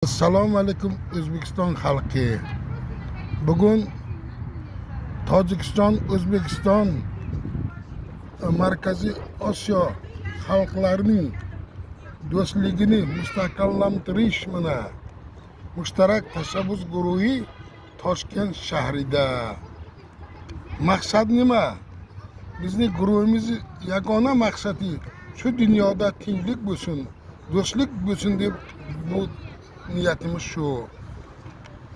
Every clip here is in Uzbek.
Assalomu alaykum, O'zbekiston xalqi. Bugun Tojikiston, O'zbekiston, Markaziy Osiyo xalqlarining do'stligini mustahkamlantirish mana mushtarak tashabbus guruhi Toshkent shahrida. Maqsad nima? Bizni guruhimiz yagona maqsadi shu dunyoda tinchlik bo'lsin, do'stlik bo'lsin deb bu niyatimiz shu.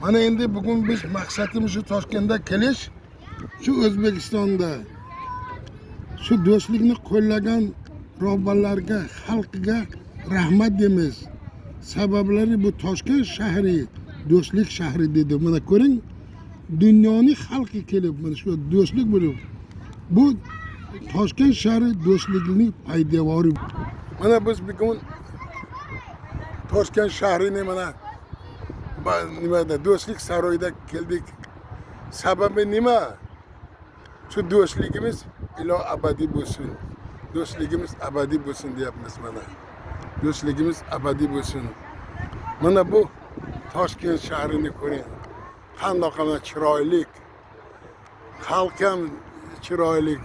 Mana endi bugun biz maqsadimiz shu Toshkentda kelish, shu O'zbekistonda shu do'stlikni qo'llagan rahbarlarga, xalqiga rahmat deymiz. Sabablari bu Toshkent shahri do'stlik shahri dedi. Mana ko'ring, dunyoni xalqi kelib mana shu do'stlik bo'lib, bu Toshkent shahri do'stlikning poydevori. Mana biz bugun Toshkent shahrini mana nimada, Do'stlik saroyida keldik. Sababi nima? Shu do'stligimiz ilo abadiy bo'lsin. Do'stligimiz abadiy bo'lsin deyapmiz mana. Do'stligimiz abadiy bo'lsin. Mana bu Toshkent shahrini ko'ring. Qandoq mana chiroyli. Xalq ham chiroyli.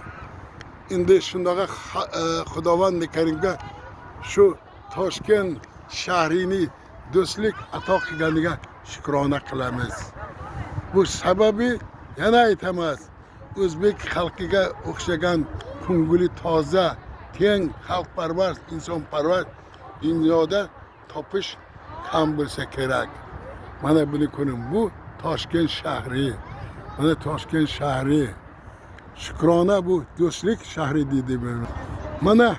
Endi shundaqa Xudovand Karimga shu Toshkent shahrini do'stlik ato qilganiga shukrona qilamiz. Bu sababi yana aytamiz. O'zbek xalqiga o'xshagan ko'ngli toza, teng, xalqparvar, insonparvar dunyoda topish kam bo'lsa kerak. Mana buni ko'ring. Bu Toshkent shahri. Mana Toshkent shahri. Shukrona, bu do'stlik shahri deydi buni. Mana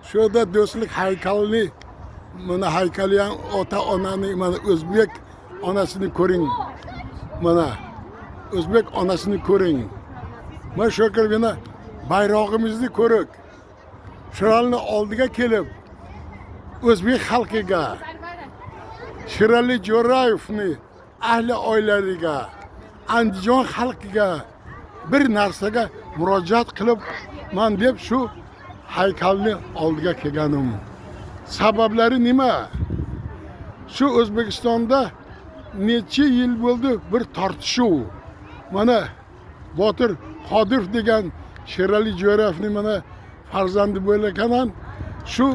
shu yerda do'stlik haykalini, mana haykali ham ota onani, mana o'zbek onasini ko'ring. Mana o'zbek onasini ko'ring. Mana shu yerga yana bayrog'imizni ko'ring. Shularni oldiga kelib o'zbek xalqiga, Sherali Jo'rayevni ahli oilaliga, Andijon xalqiga bir narsaga murojaat qilib man deb shu haykalni oldiga kelganim. Sabablari nima? Shu O'zbekistonda necha yil bo'ldi bir tortishuv. Mana Botir Qodirov degan Sherali Jo'rayevning mana farzandi bo'lar, shu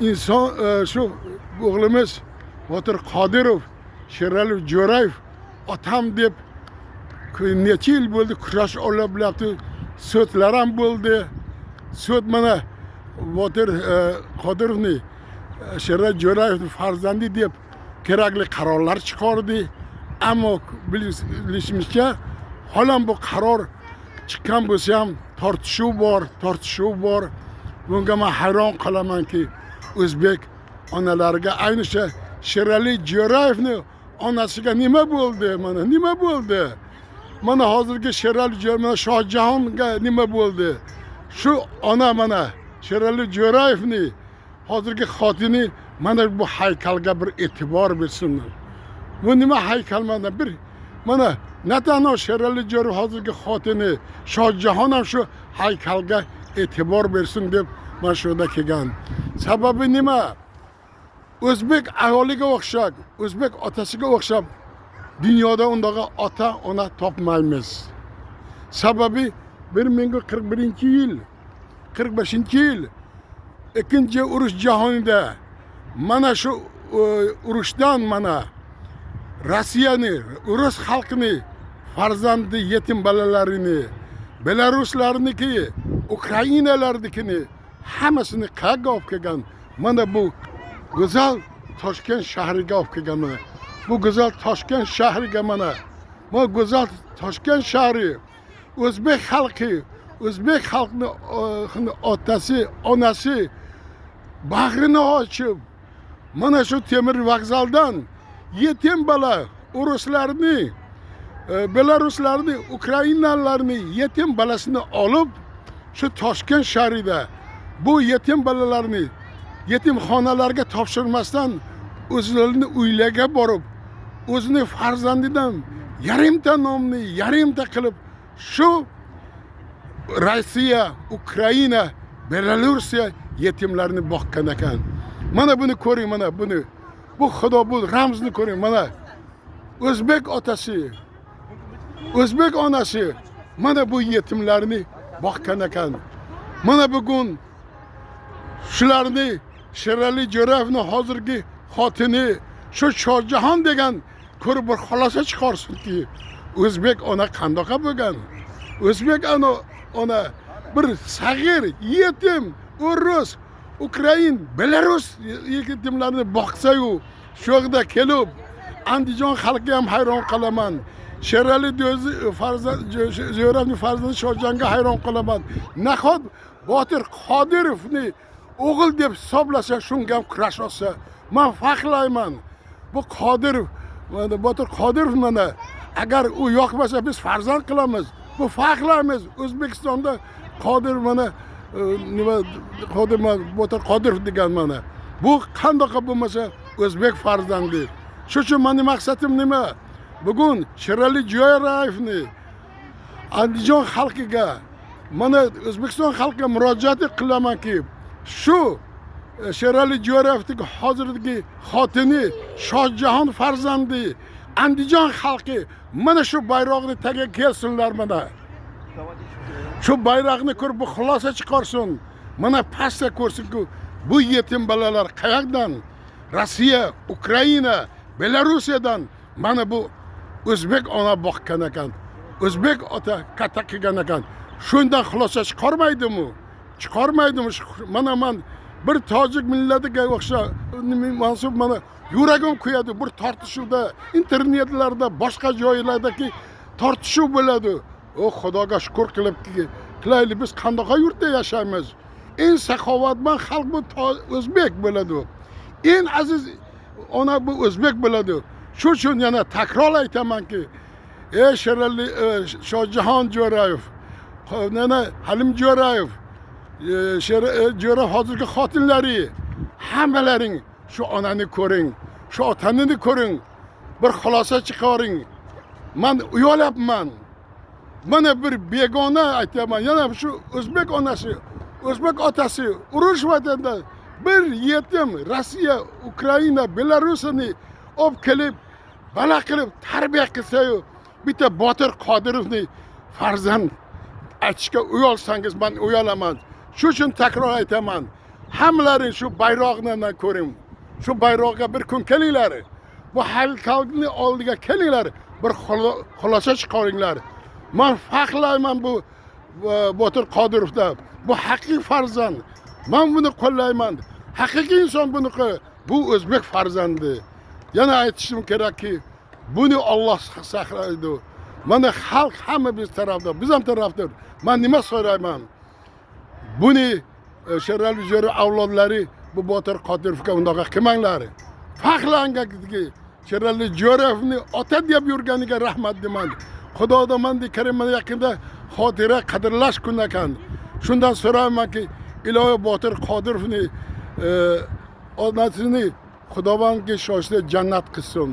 inson, shu o'g'limiz Botir Qodirov Sherali Jo'rayev otam deb necha yil bo'ldi kurash olib bo'lyapti. Sudlar ham bo'ldi. Sud mana Botir Qodirovni Sherali Jo'rayevni farzandi deb kerakli qarorlar chiqardi. Ammo bilishimizcha hali bu qaror chiqqan bo'lsa ham tortishuv bor, tortishuv bor. Bunga man hayron qolamanki, o'zbek onalariga, ayniqsa Sherali Jo'rayevni onasiga nima bo'ldi? Mana nima bo'ldi? Mana hozirgi Sherali Jo'rayev, mana Shohjahonga nima bo'ldi? Shu ona, mana Sherali Jo'rayevni hozirgi xotini mana bu haykalga bir e'tibor bersin. Bu nima haykal? Mana bir mana natanho Sherali Jo'rayev hozirgi xotini Shohjahon ham shu haykalga e'tibor bersin deb mana shu yerda kelgan. Sababi nima? O'zbek ayoliga o'xshab, o'zbek otasiga o'xshab dunyoda undaqa ota ona topmaymiz. Sababi 1041-yil, 45-yil ikkinchi urush jahonida mana shu urushdan mana Rossiyani, rus xalqini farzandi yetim bolalarini, belaruslarniki, ukrainalarnikini hammasini qayerga olib kelgan? Mana bu go'zal Toshkent shahriga olib kelgan. Mana bu go'zal Toshkent shahriga, mana bu go'zal Toshkent shahri o'zbek xalqi, o'zbek xalqini otasi, onasi bag'rini ochib mana shu temir vokzaldan yetim bola ruslarni, belaruslarni, ukrainalarni yetim bolasini olib shu Toshkent shahrida bu yetim bolalarni yetimxonalarga topshirmasdan o'zlarini uylariga borib o'zini farzandidan yarimta nomni yarimta qilib shu Rossiya, Ukraina, Belorussiya yetimlarini boqqan ekan. Mana buni ko'ring, mana buni. Bu Xudo, bu ramzni ko'ring, mana o'zbek otasi, o'zbek onasi mana bu yetimlarni boqqan ekan. Mana bugun shularni Sherali Jo'rayevni hozirgi xotini shu Shohjahon degan ko'rib bir xulosa chiqarsinki, o'zbek ona qandoqa bo'lgan. O'zbek ona bir sag'ir, yetim, o'rus, ukrain, belarus yetimlarni boqsa-yu, shu yoqda kelib Andijon xalqiga ham hayron qolaman. Sherali farzand Jo'rayevning farzandi Shohjahonga hayron qolaman. Nahot Botir Qodirovni o'g'il deb hisoblasa, shunga ham kurash olsa, man faxrlayman. Bu Qodirov, mana Botir Qodirov, mana agar u yoqmasa, biz farzand qilamiz. Bu faxrlaymiz. O'zbekistonda Qodir, mana nima Qodir, Botir Qodirov degan, mana bu qandoq bo'lmasa o'zbek farzandi. Shu uchun mani maqsadim nima? Bugun Sherali Jo'rayevni Andijon xalqiga, mana O'zbekiston xalqiga murojaat qilamanki, shu Sherali Jo'rayevning hozirgi xotini Shohjahon farzandi Andijon xalqi mana shu bayroqni tagiga kelsinlar, mana shu bayroqni ko'rib bu xulosa chiqarsin. Mana pastda ko'rsinki, bu yetim bolalar qayerdan? Rossiya, Ukraina, Belorussiyadan mana bu o'zbek ona boqqan ekan, o'zbek ota katta qilgan ekan. Shundan xulosa chiqarmaydimi? Chiqarmaydimi? Mana man bir tojik millatiga o'xshab mansub, mana yuragim kuyadi bir tortishuvda, internetlarda, boshqa joylardagi tortishuv bo'ladi. O Xudoga shukur qilib qilaylik, biz qandaqa yurtda yashaymiz. Eng saxovatmand xalq bu o'zbek bo'ladi. Eng aziz ona bu o'zbek bo'ladi. Shu uchun yana takror aytamanki, ey Sherali, Shohjahon Jo'rayev, yana Halim Jo'rayev, Jo'rayev hozirgi xotinlari, hammalaring shu onani ko'ring, shu otanini ko'ring, bir xulosa chiqaring. Man uyalyapman. Mana bir begona aytyapman, yana shu o'zbek onasi, o'zbek otasi urush vatanda bir yetim Rossiya, Ukraina, Belarusini olib kelib, bala qilib tarbiya qilsayu, bitta Botir Qodirovni farzand aytishga uyalsangiz, man uyalaman. Shu uchun takror aytaman, hammalaring shu bayroqni ko'ring, shu bayroqqa bir kun kelinglar, bu haykalni oldiga kelinglar, bir xulosa chiqaringlar. Man faxrlayman bu Botir Qodirovda, bu haqiqiy farzand, man buni qo'llayman. Haqiqiy inson buni, bu o'zbek farzandi. Yana aytishim kerakki, buni Olloh saqlaydi. Mana xalq hamma biz tarafdor, biz ham tarafdor. Man nima so'rayman? Buni Sherali Jo'rayev avlodlari bu Botir Qodirovga undaqa qilmanglar. Faxrlanganki Sherali Jo'rayevni ota deb yurganiga rahmat deyman. Xudodan karim, mana yaqinda xotira qadrlash kuni ekan. Shundan so'raymanki, iloyo Botir Qodirovni onasini Xudovandga shoshsa jannat qilsin.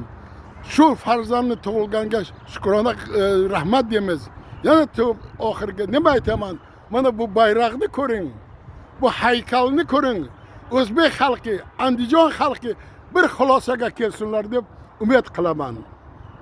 Shu farzandni tug'ilganga shukrona, rahmat deymiz. Yana oxirgi nima aytaman? Mana bu bayroqni ko'ring. Bu haykalni ko'ring. O'zbek xalqi, Andijon xalqi bir xulosaga kelsinlar deb umid qilaman.